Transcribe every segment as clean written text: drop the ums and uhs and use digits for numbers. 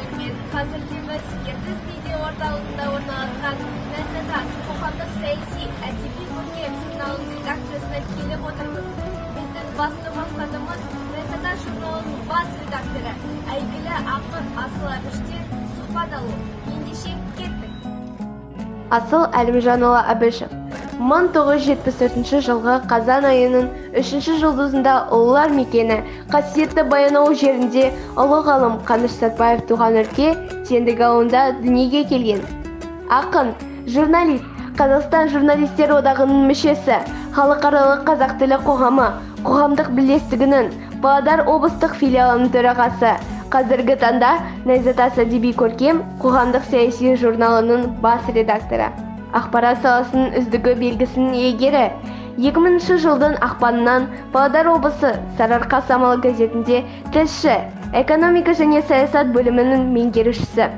Көрермен, қазірде біз Ертіс медиа орталығында орналасқан Найзатас қоғамдық саяси әдеби көркем журналының редакциясына келіп отырмыз. Біздің басты мақсатымыз Найзатас журналының бас редакторы, әйгілі ақын Асыл Әбіштен сұхбат алу. Ендеше кеттік. Асыл Әлімжанұлы Әбішев 1974 жылғы қазан айының 3 жұлдызында ұлылар мекені қасиетті Баянауыл жерінде ұлы ғалым Қаныш Сәтбаев туған өлке Тендік ауылында дүниеге келген. Ақын, журналист, Қазақстан журналистер одағының мүшесі, Халықаралық қазақ тілі қоғамы қоғамдық бірлестігінің Павлодар облыстық филиалының төрағасы. Қазіргі таңда Найзатас әдеби көркем қоғамдық саяси журналының бас редакторы. Ақпарат саласының үздігі белгісінің иегері. 2000 жылдың ақпанынан Павлодар облысы Сарыарқа самалы газетінде тілші, экономика және саясат бөлімінің меңгерушісі,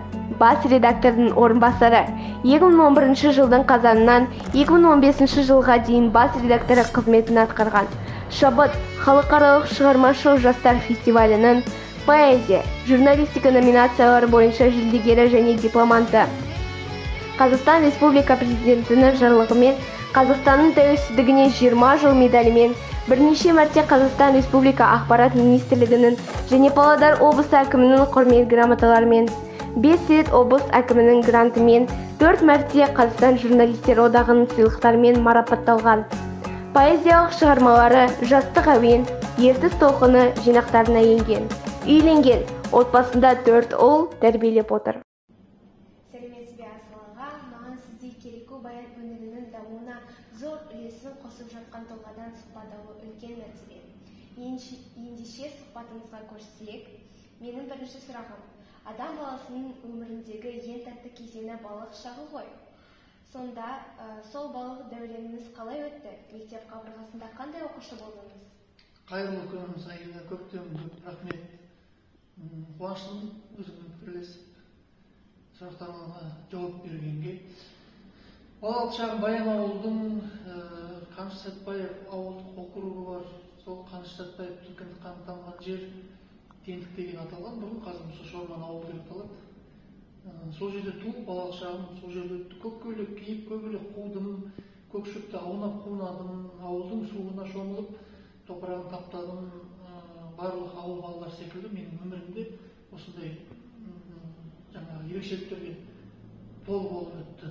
бас редактордың орынбасары. 2011 жылдың қазанынан 2015 жылға дейін бас редакторы қызметін атқарған. Шабыт халықаралық шығармашыл жастар фестивалінің поэзия, журналистика номинациялары бойынша жүлдегері және дипломанты. Қазақстан Республика Президентінің жарлығымен Қазақстанның тәуелсіздігіне 20 жыл медалімен, бірнеше мәрте Қазақстан Республика Ақпарат Министрлігінің және Павлодар облысы әкімінің құрмет грамоталарымен, 5 рет облыс әкімінің грантымен, 4 мәрте Қазақстан журналистер одағының сыйлықтарымен марапатталған. Поэзиялық шығармалары Жастық әуен, Ертіс толқыны жинақтарына енген. Үйленген, отбасында 4 ұл тәрбиелеп отыр. Сәлеметсіз бе, Асыл аға? Маған сіздей Кереку баян өнерінің дамуына зор үлесін қосып жатқан тұлғадан сұхбат алу үлкен мәртебе. Ендеше сұхбатымызға көшсек, менің бірінші сұрағым: адам баласының өміріндегі ең тәтті кезеңі балалық шағы ғой. Сонда сол балалық дәуреніңіз қалай өтті? Мектеп қабырғасында қандай оқушы болдыңыз? Қайырлы күн, Саида, көптен көп рахмет. Қуаныштымын өзіңмен пікірлесіп, сұрақтарыңа жауап бергенге. Балалық шағым Баянауылдың Қаныш Сәтбаев ауылдық округі бар. Сол Қаныш Сәтбаевтың кіндік қаны тамған жер Тендік деген аталған. Бұрын қазір осы Шорман ауылы деп аталады. Сол жерде туып, балалық шағым сол жерде өтті. Көк көйлек киіп, көбелек қудым, көк шөпті аунап қунадым, ауылдың суына шомылып, топырағын таптадым. Барлық ауыл балалары секілді менің өмірімде осындай жаңағы ерекшеліктерге толы болып өтті.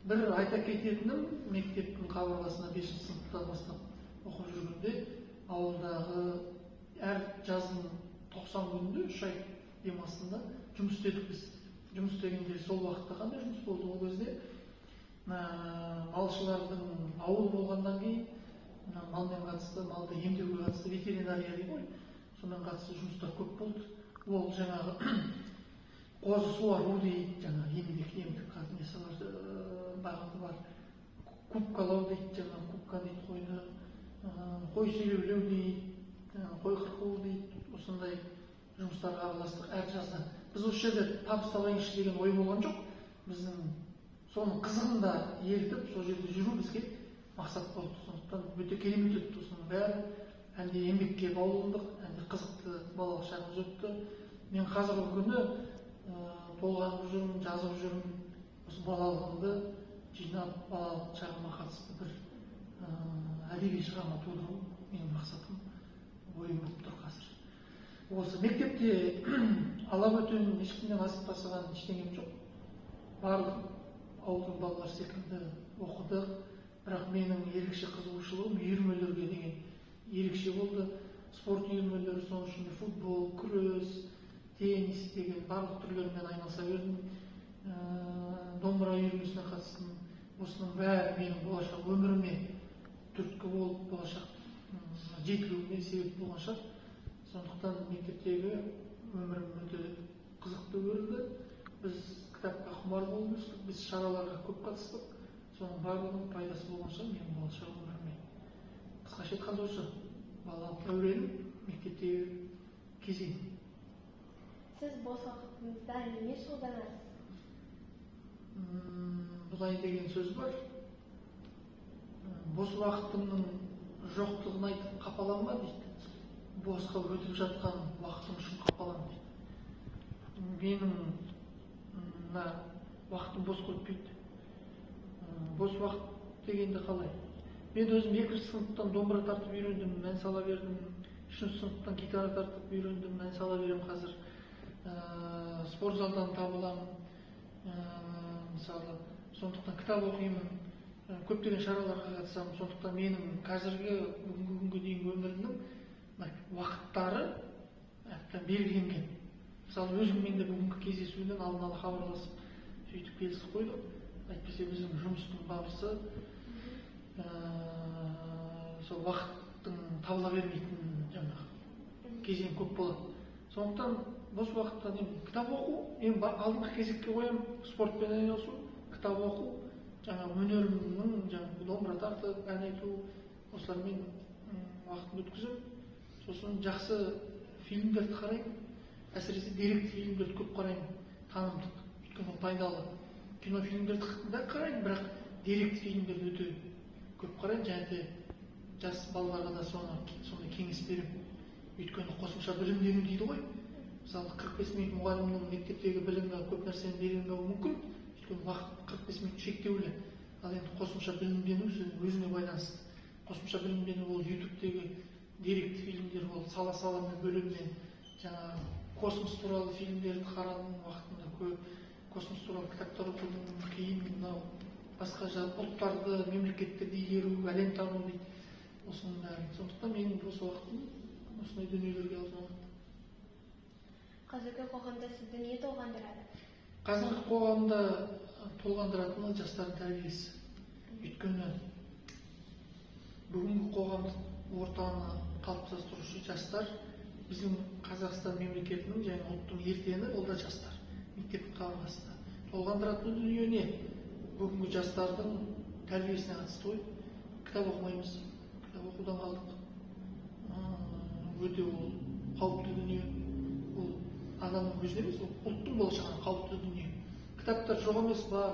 Бір айта кететінім, мектептің қабырғасына 5 сыныптан бастап оқып жүргенде ауылдағы әр жаздың 90 күнінде 3 ай демалысында жұмыс істедік біз. Жұмыс істегенде сол уақытта қандай жұмыс болды? Ол кезде малшылардың ауыл болғаннан кейін малмен қатысты, малды емдеуге қатысты ветеринария дейді ғой, сонымен қатысты жұмыстар көп болды. Ол жаңағы қозы суару дейді, жаңағы емдік несі бар, бағыты бар, кубкалау дейді, жаңағы кубка дейді қойны, қой селеулеу дейді, қой қырқу дейді, осындай жұмыстарға араластық әр жазда. Біз осы жерде табыс табайыншы деген ой болған жоқ. Біздің соның қызығын да елітіп, сол жерде жүру бізге мақсат болды. Сондықтан өте керемет өтті осының бәрі. Әнде еңбекке баулындық, әнде қызықты балалық шағымыз өтті. Мен қазіргі күні толғанып жүрмін, жазып жүрмін. Осы балалығымды жинап, балалық шағыма қатысты бір әдеби шығарма тудыру менің мақсатым, ойым болып тұр қазір. Осы мектепте алабөтен ешкімнен асып тасыған ештеңем жоқ. Барлық ауылдың балалары секілді оқыдық. Бірақ менің ерекше қызығушылығым үйірмелерге деген ерекше болды. Спорт үйірмелері, соның ішінде футбол, күрес, теннис деген барлық түрлерімен айналыса бердім. Домбыра үйірмесіне қатыстым. Осының бәрі менің болашақ өміріме түрткі болып, болашақ жетілуіме себеп болған шығар. Сондықтан мектептегі өмірім өте қызықты өрілді. Біз кітапқа құмар болып өстік, біз шараларға көп қатыстық. Соның барлығының пайдасы болған шығар менің болашақ өміріме. Қысқаша айтқанда осы балалық дәуренім, мектептегі кезең. Сіз бос уақытыңызда немен шұғылданасыз? Былай деген сөз бар. Бос уақытымның жоқтығын айтып қапаланба дейді. Босқа өтіп жатқан уақытым үшін қапалан дейді. Менің мына уақытым босқа өтпейді. Бос уақыт дегенде қалай? Мен өзім 2 сыныптан домбыра тартып үйрендім, ән сала бердім. 3 сыныптан гитара тартып үйрендім, ән сала беремін қазір. Спорт залдан табыламын. Мысалы, сондықтан кітап оқимын, көптеген шараларға қатысамын. Сондықтан менің қазіргі бүгінгі күнге дейінгі өмірімнің уақыттары әбден белгіленген. Мысалы, өзіңмен де бүгінгі кездесуден алдын ала хабарласып, сөйтіп келісіп қойдық. Әйтпесе біздің жұмыстың барысы сол уақыттың табыла бермейтін жаңағы кезең көп болады. Сондықтан бос уақытта кітап оқу, мен алдыңғы кезекке қоямын, спортпен айналысу, кітап оқу, жаңа өнерімнің жаңа домбыра тартып, ән айту, осылармен уақытымды өткіземін. Сосын жақсы фильмдерді қараймын, әсіресе деректі фильмдерді көп қараймын, танымдық, өйткені ол пайдалы. Кинофильмдерді да қараймын, бірақ деректі фильмдерді өте көп қараймын, және де жас балаларға да сондай кеңес беремін. Өйткені қосымша білімдену дейді ғой. Мысалы, 45 минут мұғалімнің мектептегі білімі көп нәрсені бере алмауы мүмкін, өйткені уақыт 45 минут шектеулі. Ал енді қосымша білімдену өзіне байланысты. Қосымша білімдену ол ютубтегі деректі фильмдер, ол сала-саламен бөліммен, жаңа космос туралы фильмдерді қарадым уақытында көп, космос туралы кітаптар оқыдым, кейін мынау басқа ұлттарды, мемлекеттерді игеру, әлем тану дейді, осының бәрін. Сондықтан менің бос уақытым осындай дүниелерге арналады. Қазіргі қоғамда сізді не толғандырады? Қазіргі қоғамда толғандыратыны жастардың тәрбиесі. Өйткені бүгінгі қоғамдық ортаны қалыптастырушы жастар, біздің Қазақстан мемлекетінің және ұлттың ертеңі ол да жастар, мектептің қабырғасында. Толғандыратын дүние не? Бүгінгі жастардың тәрбиесіне қатысты ғой. Кітап оқымаймыз, кітап оқудан қалдық. Өте ол қауіпті дүние. Ол адамның өзіне емес, ол ұлттың болашағына қауіпті дүние. Кітаптар жоқ емес, бар,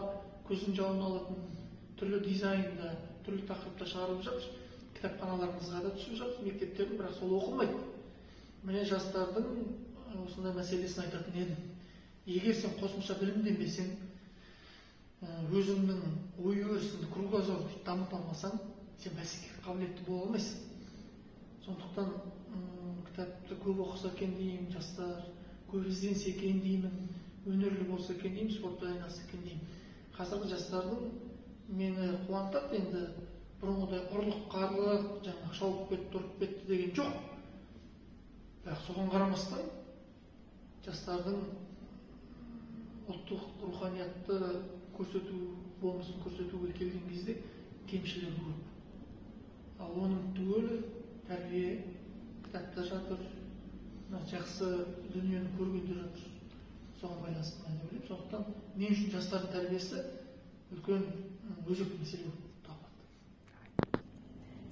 көздің жауын алатын түрлі дизайнда, түрлі тақырыпта шығарылып жатыр. Кітапханаларымызға да түсіп жатыр, мектептердің, бірақ сол оқылмайды. Міне жастардың осындай мәселесін айтатын едім. Егер сен қосымша білімденбесең, өзіңнің ой өрісіңді, кругозорды дамыта алмасаң, сен бәсекеге қабілетті бола алмайсың. Сондықтан кітапты көп оқыса екен деймін, жастар көп ізденсе екен деймін, өнерлі болса екен деймін, спортпен айналысса екен деймін. Қазіргі жастардың мені қуантады, енді бұрынғыдай ұрлық, қарлық, жаңағы шауып кетті, ұрып кетті деген жоқ. Бірақ соған қарамастан жастардың ұлттық руханиятты көрсету, болмысын көрсетуге келген кезде кемшілігі көп. Ал оның түгелі тәрбие, кітапта жатыр, жақсы дүниені көргенде жатыр. Соған байланысты мен ойлаймын. Сондықтан мен үшін жастардың тәрбиесі үлкен өзекті мәселе болып табылады.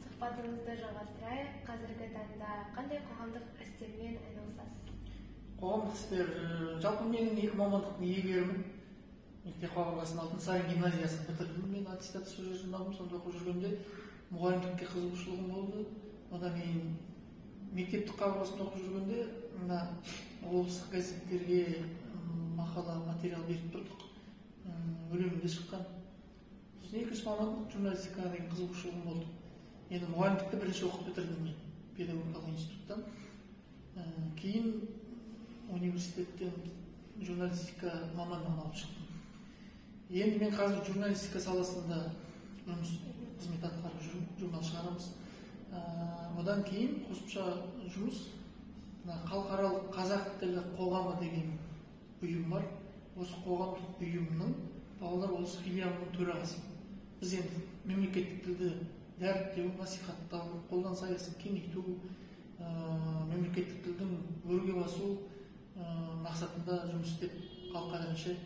Сұхбатымызды жалғастырайық. Қазіргі таңда қандай қоғамдық істермен айналысасыз? Қоғамдық істер, жалпы менің екі мамандықтың иегерімін. Мектеп қабырғасының Алтынсарин гимназиясын бітірдім. Мен аттестация жинадым, сонда оқып жүргенде мұғалімдікке қызығушылығым болды. Одан кейін мектептік қабырғасында оқып жүргенде мына облыстық газеттерге мақала, материал беріп тұрдық. Өлеңім де шыққан. Сосын екінші мамандық журналистикаға деген қызығушылығым болды. Енді мұғалімдікті бірінші оқып бітірдім мен педагогикалық институттан. Кейін университеттен журналистика мамандығын алып шықтым. Енді мен қазір журналистика саласында жұмыс, қызмет атқарып жүрмін, журнал шығарамыз. Одан кейін қосымша жұмыс халықаралық қазақ тілі қоғамы деген ұйым бар. Осы қоғамдық ұйымның Павлодар облыстық филиалының төрағасы. Біз енді мемлекеттік тілді дәріптеу, насихаттау, қолданыс аясын кеңейту, мемлекеттік тілдің өрге басу мақсатында жұмыс істеп халыққа әлемше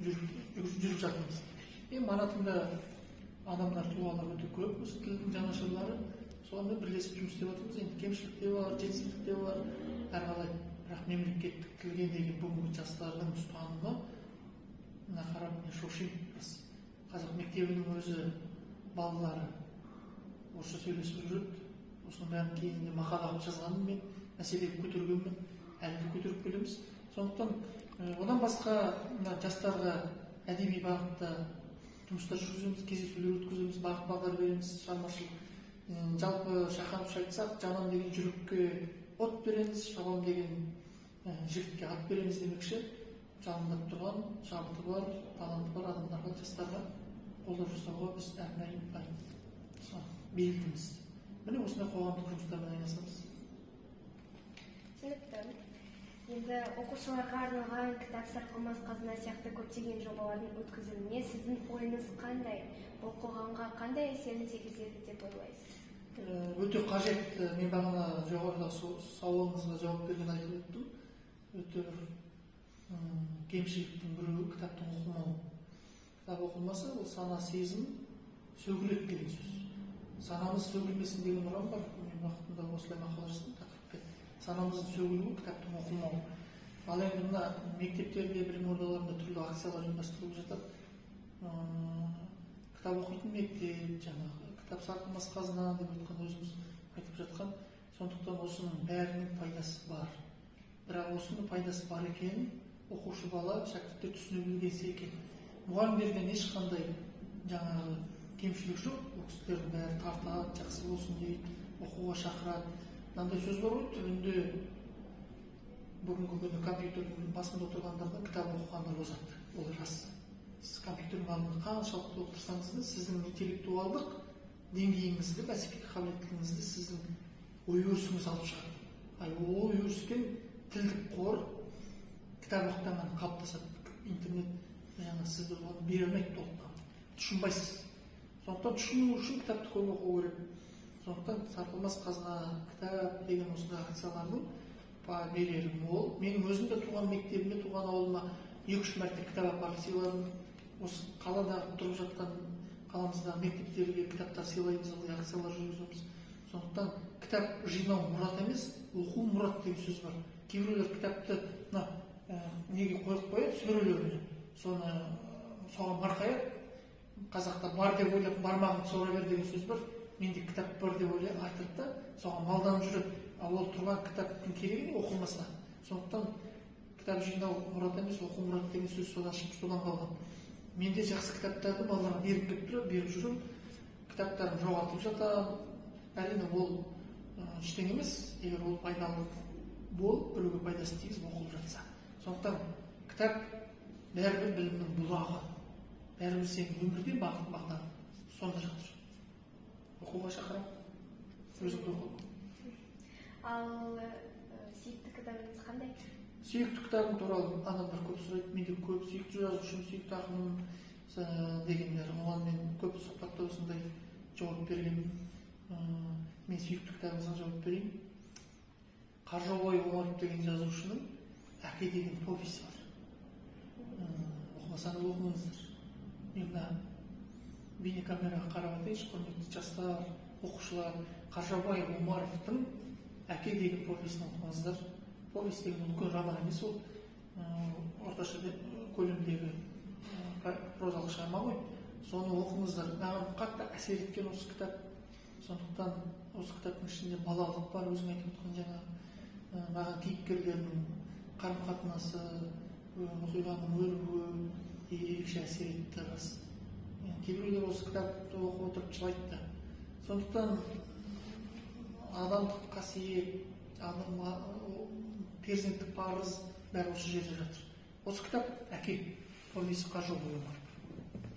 жүріп жатырмыз. Мен манатымда адамдар, тұлғалар өте көп, осы тілдің жанашырлары, солармен бірлесіп жұмыс істеп жатырмыз. Енді кемшілік те бар, жетістік те бар, әрқалай. Бірақ мемлекеттік тілге деген бүгінгі жастардың ұстанымы мына қарап мен шошимын. Қазақ мектебінің өзі балалары орысша сөйлесіп жүреді. Осының бәрін кейіннен мақала қылып жазғанмын мен, мәселе көтергенмін, әлі де көтеріп келеміз. Сондықтан одан басқа мына жастарға әдеби бағытта жұмыстар жүргіземіз, кездесулер өткіземіз, бағыт бағдар береміз, шығармашылық. Жалпы Шахановша айтсақ, жанам деген жүрекке от береміз, шабам деген жігітке ат береміз демекші, жалындап тұрған, шабыты бар, таланты бар адамдарға, жастарға қолдау жасауға біз әрдайым бейілдіміз. Міне осындай қоғамдық жұмыстармен айналысамыз. Түсінікті. Енді оқушыларға арналған кітап сарқылмас қазына сияқты көптеген жобалардың өткізілуіне сіздің ойыңыз қандай? Бұл қоғамға қандай әсерін тигізеді деп ойлайсыз? Өте қажет. Мен бағана жоғарыда сауалыңызға жауап берген айтып өттім. Өте бір кемшіліктің біреуі кітаптың оқылмауы. Кітап оқылмаса, ол сана сезім сөгіледі деген сөз. Санамыз сөгілмесін деген ұран бар. Мен уақытында осылай мақала жаздым тақырыппен. Санамыздың сөгілуі кітаптың оқылмауы. Ал енді мына мектептерде, білім ордаларында түрлі акциялар ұйымдастырылып жатады. Кітап оқитын мектеп, жаңағы кітап сарқылмас қазына деп айтқан, өзіміз айтып жатқан. Сондықтан осының бәрінің пайдасы бар. Бірақ осының пайдасы бар екенін оқушы бала, шәкірттер түсіне білгенсе екен. Мұғалімдерден ешқандай жаңағы кемшілік жоқ. Ол кісілердің бәрі тартады, жақсы болсын дейді, оқуға шақырады. Мынандай сөз бар ғой, түбінде бүгінгі күні компьютердің басында отырғандардан кітап оқығандар озады. Ол рас. Сіз компьютердің алдында қаншалықты отырсаңыз да, сіздің интеллектуалдық деңгейіңізді, бәсекеге қабілеттілігіңізді сіздің ой өрісіңіз алып шығады. Ал ол ой өріспен тілдік қор кітап оқыдан ғана қалыптасады. Интернет жаңа сізді оны бере алмайды толыққанды. Тұшынбайсыз. Сондықтан тұшыну үшін кітапты көп оқу керек. Сондықтан сарқылмас қазына, кітап деген осындай акциялардың берері мол. Менің өзім де туған мектебіме, туған ауылыма 2-3 мәрте кітап апарып сыйладым. Осы қалада тұрып жатқан қаламыздағы мектептерге кітаптар сыйлаймыз, ылғи акциялар жүргіземіз. Сондықтан кітап жинау мұрат емес, оқу мұрат деген сөз бар. Кейбіреулер кітапты мына неге қойып қояды, сөрелеріне. Соны соған марқаяды. Қазақта бар деп ойлап, бармағыңды сора бер деген сөз бар. Менде кітап бар деп ойлап айтады да, соған малданып жүреді. Ал ол тұрған кітаптың керегі не оқылмаса. Сондықтан кітап жинау мұрат емес, оқу мұрат деген сөз содан шығып, содан қалған. Менде жақсы кітаптарды балаларға беріп келіп тұрады, беріп жүрмін. Кітаптарымды жоғалтып жатамын. Әрине ол ештеңе емес, егер ол пайдалы болып, біреуге пайдасын тигізіп оқылып жатса. Сондықтан кітап бәрібір білімнің бұлағы. Бәрібір сенің өмірде бағыт бағдар сонда жатыр. Оқуға шақырамын. Өзіңді оқы. Ал сүйікті кітабыңыз қандай? Сүйікті кітабым туралы адамдар көп сұрайды. Менде көп сүйікті жазушым, сүйікті ақыным дегендер. Оған мен көп сұхбатта осындай жауап бергенмін. Мен сүйікті кітабыңызға жауап берейін. Қаржаубай Омаров деген жазушының Әке деген повесі бар. Оқымасаңыз оқыңыздар. Мен мына бейнекамераға қарап айтайыншы, құрметті жастар, оқушылар, Қаржаубай Омаровтың Әке деген повесін оқыңыздар. Повесть деген үлкен роман емес, ол орташа көлемдегі прозалық шығарма ғой. Соны оқыңыздар. Маған қатты әсер еткен осы кітап. Сондықтан осы кітаптың ішінде балалық бар, өзің айтып отқан жаңағы маған кейіпкерлердің қарым-қатынасы, оқиғаның өрбуі ерекше әсер етті, рас. Кейбіреулер осы кітапты оқып отырып жылайды да. Сондықтан адамдық қасиет, адам перзенттік парыз бәрі осы жерде жатыр. Осы кітап Әке повесі Қаржаубай Омаров.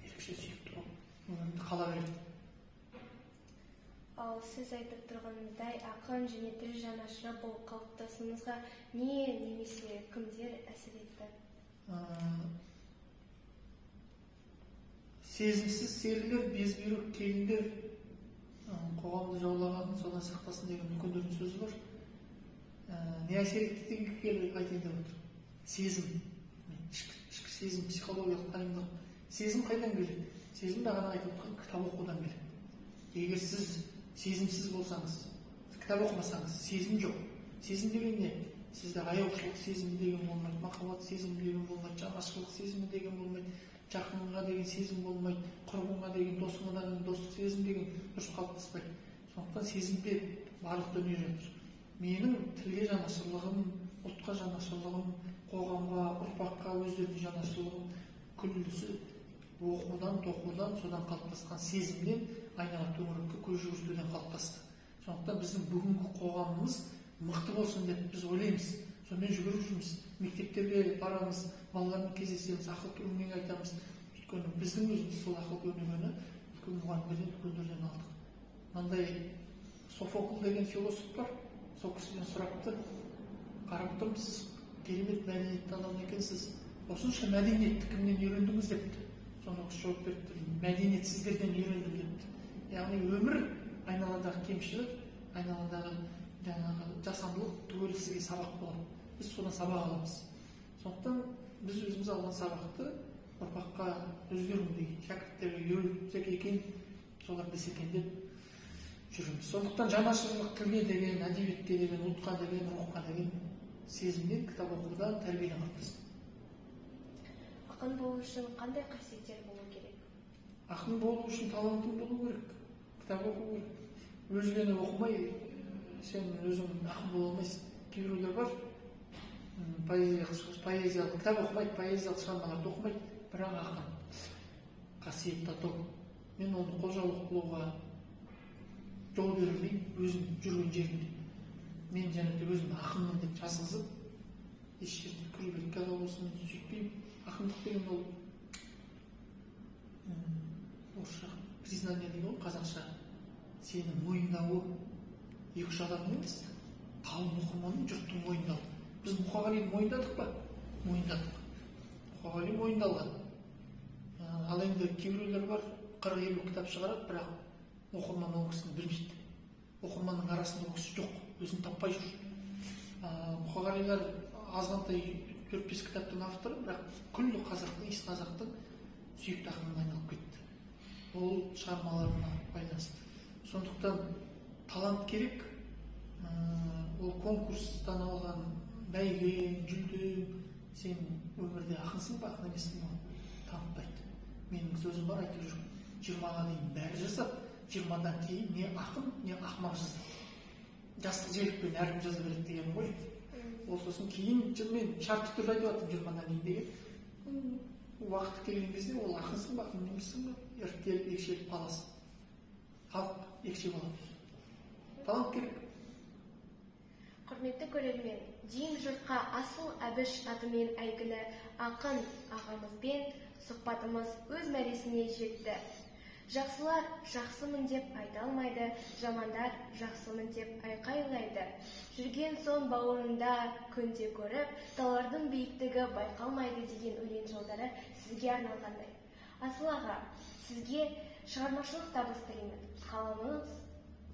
Ерекше сүйікті болып өмірімді қала береді. Ал сіз айтып тұрғаныңыздай ақын және тіл жанашыры болып қалыптасуыңызға не немесе кімдер әсер етті? Сезімсіз серілер, безбүйрек келіндер қоғамды жаулаған, содан сақтасын деген үлкендердің сөзі бар. Не әсер етті дегенге келіп айтайын деп отыр. Сезім, ішкі сезім, психологиялық танымдық. Сезім қайдан келеді? Сезім бағана айтып отқан кітап оқудан келеді. Егер сіз сезімсіз болсаңыз, кітап оқымасаңыз, сезім жоқ. Сезім деген не? Сізде аяушылық сезімі деген болмайды, махаббат сезімі деген болмайды, жанашырлық сезімі деген болмайды, жақынға деген сезім болмайды, құрбыңа деген, досыңа деген достық сезім деген дұрыс қалыптаспайды. Сондықтан сезімде барлық дүние жатыр. Менің тілге жанашырлығым, ұлтқа жанашырлығым, қоғамға, ұрпаққа өздерінің жанашырлығын күллісі оқудан, тоқудан, содан қалыптасқан сезімнен, айнала төңірекке көз жүгіртуден қалыптасты. Сондықтан біздің бүгінгі қоғамымыз мықты болсын деп біз ойлаймыз. Сонымен жүгіріп жүрміз. Мектептерге барамыз, балалармен кездесеміз, ақыл кеңес айтамыз. Өйткені біздің өзіміз сол ақыл кеңесті үлкен мұғалімдерден, үлкендерден алдық. Мынандай Софокл деген философ бар, сол кісіден сұрапты: қарап тұрмын, сіз керемет мәдениетті адам екенсіз, осынша мәдениетті кімнен үйрендіңіз депті. Сонда кісі жауап беріпті: мәдениетсіздерден үйрендім депті. Яғни өмір, айналадағы кемшілік, айналадағы жаңағы жасандылық түгел сізге сабақ болады. Біз содан сабақ аламыз. Сондықтан біз өзіміз алған сабақты ұрпаққа, өздеріңдей шәкірттерге үйретсек екен, солар білсе екен деп жүрміз. Сондықтан жанашырлық тілге деген, әдебиетке деген, ұлтқа деген, рухқа деген сезімнен, кітап оқудан, тәрбиеден қалыптасты. Ақын болу үшін қандай қасиеттер болу керек? Ақын болу үшін талантың болу керек, кітап оқу керек. Өзгені оқымай сен өзің ақын бола алмайсың. Кейбіреулер бар, поэзиялық кітап оқымайды, поэзиялық шығармаларды оқымайды, бірақ ақын. Қасиетті атау. Мен оны қолжаулық қылуға жол бермеймін, өзім жүрген жерімде. Мен және де өзім ақынмын деп жазғызып, еш жерде күрбетке болсын сөйтпеймін. Ақындық деген ол орысша признание дейді ғой, қазақша сені мойындауы екі-үш адам емес, қалың оқырманның, жұрттың мойындауы. Біз Мұқағалиды мойындадық па? Мойындадық. Мұқағали мойындалған. Ал енді кейбіреулер бар, 40-50 кітап шығарады, бірақ оқырман ол кісіні білмейді. Оқырманның арасында ол кісі жоқ, өзін таппай жүр. Мұқағалилар азғантай 4-5 кітаптың авторы, бірақ күллі қазақтың, иіс қазақтың сүйікті ақынына айналып кетті. Ол шығармаларына байланысты. Сондықтан талант керек. Ол конкурстан алған бәйгең, жүлдең, сен өмірде ақынсың ба, ақын емессің ба, танытпайды. Менің сөзім бар, айтып жүрмін. 20-ға дейін бәрі жазады, 20-дан кейін не ақын, не ақымақ жазады. Жастық желікпен әркім жаза береді деген ғой. Ол сосын кейін, мен шартты түрде айтып жатырмын 20-дан кейін деген. Уақыты келген кезде ол ақынсың ба, ақын емессің ба, іріктеліп, екшеліп қаласың. Халық екше болады. Талант керек. Құрметті көрермен, дүйім жұртқа асыл Әбіш атымен әйгілі ақын ағамызбен сұхбатымыз өз мәресіне жетті. Жақсылар жақсымын деп айта алмайды, жамандар жақсымын деп айқайлайды. Жүрген соң бауырында күнде көріп, таулардың биіктігі байқалмайды деген өлең жолдары сізге арналғандай. Асыл аға, сізге шығармашылық табыс тілеймін. Қаламыңыз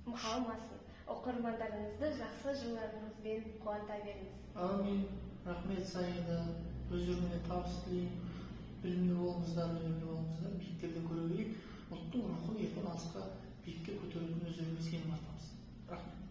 мұқалмасын. Оқырмандарыңызды жақсы жырларыңызбен қуанта беріңіз. Әумин. Рахмет, Саида. Өздеріңе табыс тілеймін. Білімді болыңыздар, өнерлі болыңыздар. Биіктерді көре берейік. Ұлттың рухын ертең алысқа, биікке көтеретін өздеріңе сенім артамыз. Рахмет.